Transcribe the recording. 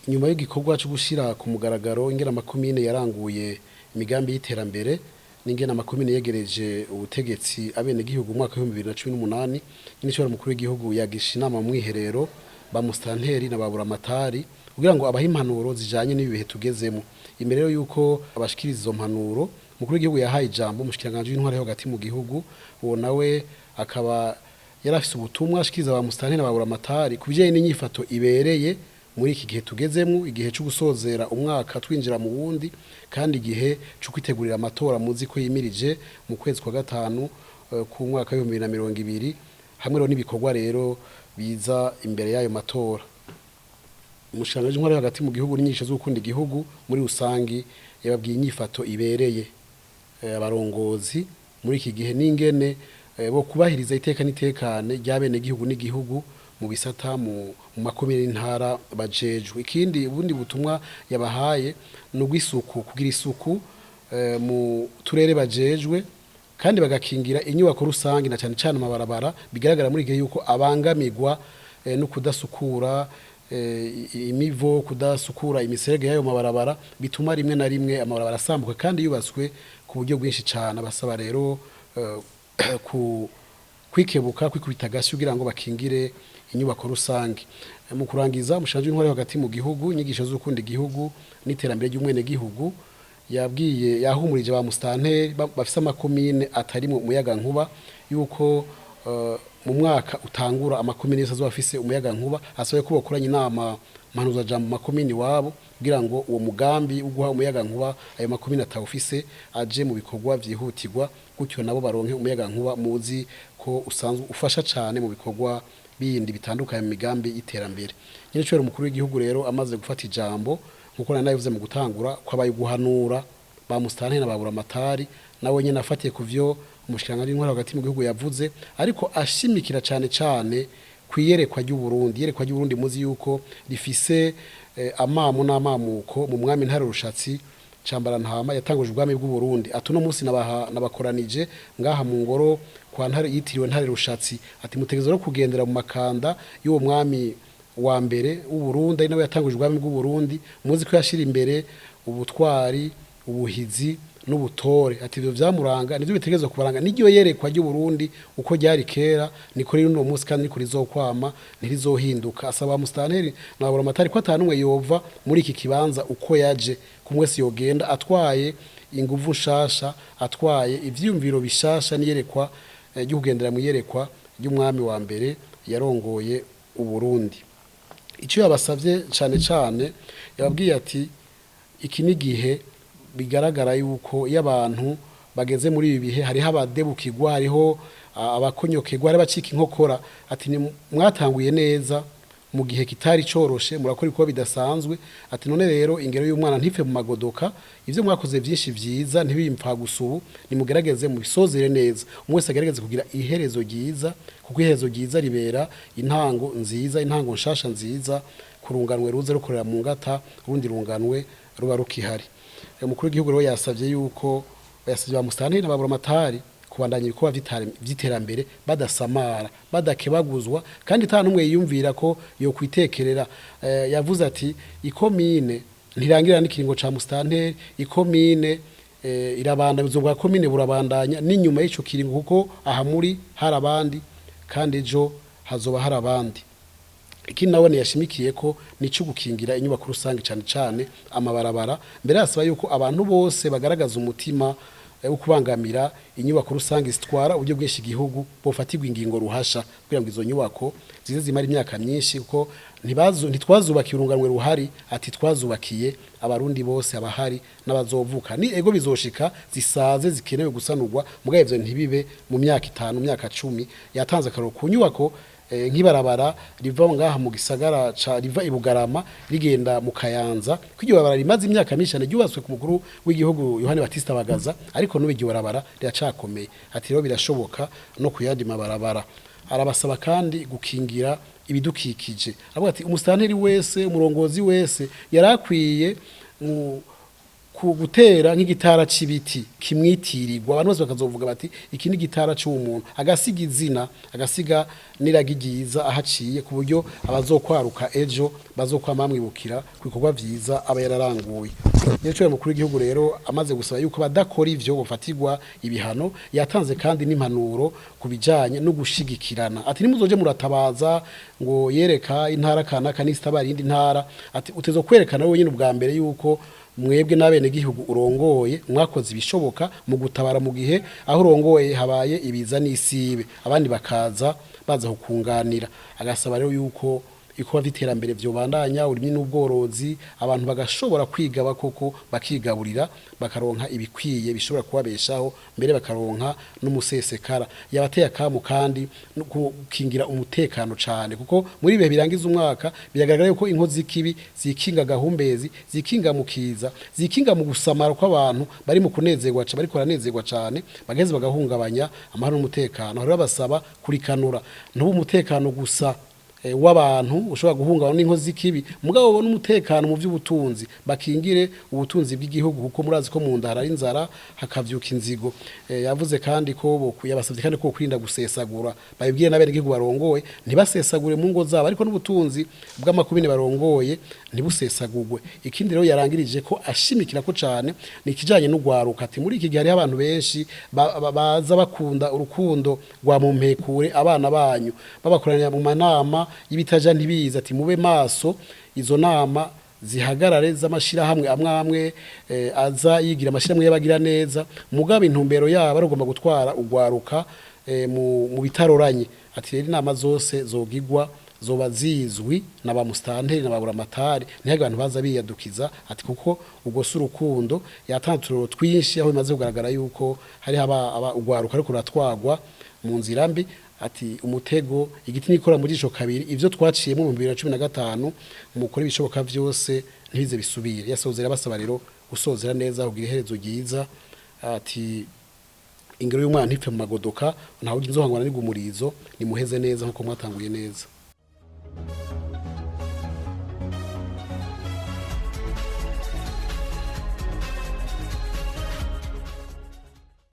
Nyuma y'igikorwa cyo gushyira ku mugaragaro ingene amakomine yaranguye imigambi y'iterambere n'ingene amakomine yegereje ubutegetsi abenegihugu mu mwaka w'2018, nyene mukuru w'igihugu yagisha inama mu mwiherero ba musitanteri na ba buramatari kugira ngo abahe impanuro zijanye n'ibi bihe tugezemo. Imbere rero yuko abashikiriza izo mpanuro, umukuru w'igihugu yahaye ijambo umushikiranganji w'intwaro yo hagati mu gihugu. Uwo nawe akaba yari afise ubutumwa ashikiriza ba musitanteri na ba buramatari ku bijanye n'inyifato ibereye muri iki gihe tugezemo, igihe cyo gusozera umwaka twinjira mu wundi, kandi igihe cyo kwitegurira amatora muzi ko yimirije mu kwezi kwa gatanu ku mwaka w'2020, hamwe rero n'ibikorwa rero biza imbere y'ayo matora. Umushikiranganji w'intwaro yo hagati mu gihugu n'inyigisho zo gukunda igihugu muri rusangi yababwiye inyifato ibereye abarongozi muri iki gihe n'ingene bo kubahiriza iteka n'itekane ry'abenegihugu n'igihugu mu bisata mu makomine y'intara bajejwe. Ikindi ubundi butumwa yabahaye ni ubw'isuku, kugira isuku mu turere bajejwe, kandi bagakingira inyubako rusange na cyane cyane amabarabara bigaragara muri gihe yuko abangamirwa no kudasukura imivo, kudasukura imiserege y'ayo mabarabara, bituma rimwe na rimwe amabarabara asambuka kandi yubatswe ku buryo bwinshi cyane. Abasaba rero ku kwikebuka, kwikubita agashyi kugira ngo bakingire inyubako rusange. Mu kurangiza, umushikiranganji w'intwaro yo hagati mu gihugu, inyigisho z'ukunda igihugu n'iterambere ry'umwenegihugu yabwiye, yahumurije ba musitanteri bafise amakomine atari mu muyaga nkuba yuko mu mwaka utangura amakomine yose azoba afise umuyaga nkuba. Asabe ko bokoranye inama mpanuzajambo mu makomine iwabo kugira ngo uwo mugambi wo guha umuyaga nkuba ayo makomine atawufise aje mu bikorwa vyihutirwa, gutyo nabo baronke umuyaga nkuba muzi ko usanzwe ufasha cane mu bikorwa bindi bitandukanye mu migambi y'iterambere. Nyene cyo umukuru w'igihugu rero amaze gufata ijambo, nkuko nari nabivuze mu gutangura, ko abaye guhanura ba musitanteri na ba buramatari, nawe nyene afatiye ku vyo umushikiranganji w'intwaro hagati mu gihugu yavuze, ariko ashimikira cane cane kwiyerekwa ry'Uburundi. Iyerekwa ry'Uburundi muzi yuko rifise amamu n'amamuko mu mwami Ntare Rushatsi Cambarantama yatanguje ubwami bw'Uburundi. Ati uno munsi nabakoranije ngaha mu ngoro kwa Ntare yitiriwe Ntare Rushatsi, ati mutegerezwa no kugendera mu makanda y'uwo mwami wa mbere w'Uburundi, ari nawe yatanguje ubwami bw'Uburundi. Muzi ko yashira imbere ubutwari, ubuhizi n'ubutore, ati ivyo vyamuranga nivyo bitegerezwa kubaranga. N'iryo yerekwa ry'Uburundi uko ryari kera niko riri uno munsi, kandi niko rizokwama, ntirizohinduka. Asaba musitanteri na buramatari ko atanumwe yova muri iki kibanza uko yaje, kumwe wese yogenda atwaye inguvu nshasha, atwaye ivyiyumviro bishasha n'iyerekwa ryo kugendera mu iyerekwa ry'umwami wa mbere yarongoye Uburundi. Icyo yabasavye cane cane, yababwiye ati iki ni igihe bigaragara yuko iyo abantu bageze muri ibi bihe hariho abadebukirwa, hariho abakonyokerwa, hariho abacika inkokora. Ati ni mwatanguye neza mu gihe kitari coroshe, murakora ibikorwa bidasanzwe. Ati none rero ingero y'umwana ntife mu magodoka, ivyo mwakoze vyinshi vyiza ntibimpa gusa, ubu nimugerageze mubisozere neza, umwe wese agerageze kugira iherezo ryiza, kuko iherezo ryiza ribera intango nziza, intango nshasha nziza kurunganwe ruze rukorera mu ngata urundi runganwe ruba rukihari. Umukuru w'igihugu rero yasavye yuko, yasavye ba musitanteri na ba buramatari kubandanya ibikorwa vy'iterambere badasamara, badakebaguzwa, kandi ata n'umwe yiyumvira ko yokwitekerera. Yavuze ati ikomine ntirangira n'ikiringo ca musitanteri, ikomine irabandanya, ubuzima bwa komine burabandanya n'inyuma y'ico kiringo, kuko aha muri hari abandi kandi ejo hazoba hari abandi. Ikindi nawe yashimikiye ko nico gukingira inyubako rusange, cane cane amabarabara. Mbere asaba yuko abantu bose bagaragaza umutima wo kubangamira inyubako rusange zitwara uburyo bwinshi igihugu bofatirwa ingingo ruhasha, kugira ngo izo nyubako zize zimara imyaka myinshi, kuko ntitwazubakiye urunganwe ruhari, ati twazubakiye abarundi bose abahari n'abazovuka. Ni ego bizoshika zisaze zikenewe gusanurwa, mugabo ivyo ntibibe mu myaka 5, mu myaka 10. Yatanze akarorero ku nyubako nk'ibarabara riva ngaha mu gisagara ca riva i Bugarama rigenda mu Kayanza, ko iryo barabara rimaze imyaka myinshi cyane, ryubatswe ku mukuru w'igihugu Yohani Batista Bagaza, ariko n'ubu iryo barabara riracakomeye. Ati rero birashoboka no kuyandi mabarabara. Arabasaba kandi gukingira ibidukikije, aravuga ati umusitanteri wese, umurongozi wese yarakwiye Gutera nk'igitara c'ibiti kimwitirirwa, abantu bose bakazovuga bati iki ni igitara c'uwo muntu, agasiga izina, agasiga n'iragi ryiza ahaciye, ku buryo abazokwaruka ejo bazokwama bamwibukira ku bikorwa vyiza aba yararanguye. Nyiricubahiro mukuru w'igihugu rero amaze gusaba yuko badakora ivyo bofatirwa ibihano, yatanze kandi n'impanuro ku bijanye no gushigikirana, ati nimuzoje muratabaza ngo yereka intara kanaka n'isitabara iyindi ntara, ati utezo kwerekana wenyine ubwa mbere yuko mwebwe n'abenegihugu urongoye mwakoze ibishoboka mu gutabara mu gihe aho urongoye habaye ibiza n'isibe, abandi bakaza baza kukunganira. Agasaba rero yuko ibikorwa vy'iterambere vyobandanya, uburimyi n'ubworozi, abantu bagashobora kwigaba koko, bakigaburira, bakaronka ibikwiye bishobora kubabeshaho, mbere bakaronka n'umusesekara. Yabateye akamu kandi no gukingira umutekano cane, kuko muri ibihe birangiza umwaka biragaragara yuko inkozi z'ikibi zikinga gahumbezi, zikinga mu kiza, zikinga mu gusamara kw'abantu bari mu kunezerwa, bariko baranezerwa cane, bagaheza bagahungabanya amahoro n'umutekano. Rero basaba kurikanura ntubu umutekano gusa w'abantu ushobora guhungabana n'inkozi z'ikibi, mugabo bo n'umutekano mu by'ubutunzi, bakingire ubutunzi bw'igihugu, kuko murazi ko mu nda hari inzara hakavyuka inzigo. Yavuze kandi ko yabasavye kandi ko kwirinda gusesagura, babibwiye n'abenegihugu barongoye ntibasesagure mu ngo zabo, ariko n'ubutunzi bw'amakomine barongoye ntibusesagurwe. Ikindi rero yarangirije ko ashimikira ko cane ni ikijanye n'ugwaruka, ati muri iki gihe hariho abantu benshi baza bakunda urukundo rwa mumpekure, abana banyu babakoranira mu manama y'ibitaja ntibiza, ati mube maso, izo nama zihagarare z'amashirahamwe amwe amwe aza yigira amashirahamwe y'abagira neza, mugabo intumbero yabo arugomba gutwara ugwaruka mu bitaroranye. Ati rero inama zose zogigwa zoba zizwi na ba mustanteri na ba buramatari, ntihage abantu baza biyadukiza, ati kuko ubwo si urukundo. Yatanze uturorero twinshi aho bimaze kugaragara yuko hari aba ugwaruka ariko ruratwagwa mu nzira mbi, ati umutego igiti nikora muri ico kabiri, ivyo twaciyemo mu 2015 mukora ibishoboka vyose ntibize bisubire. Yasozera basaba rero gusozera neza, kugira iherezo ryiza, ati ingero y'umwana ntipfe mu magodoka, ntawe nzohangwana n'igumurizo, nimuheze neza nkuko mwatanguye neza.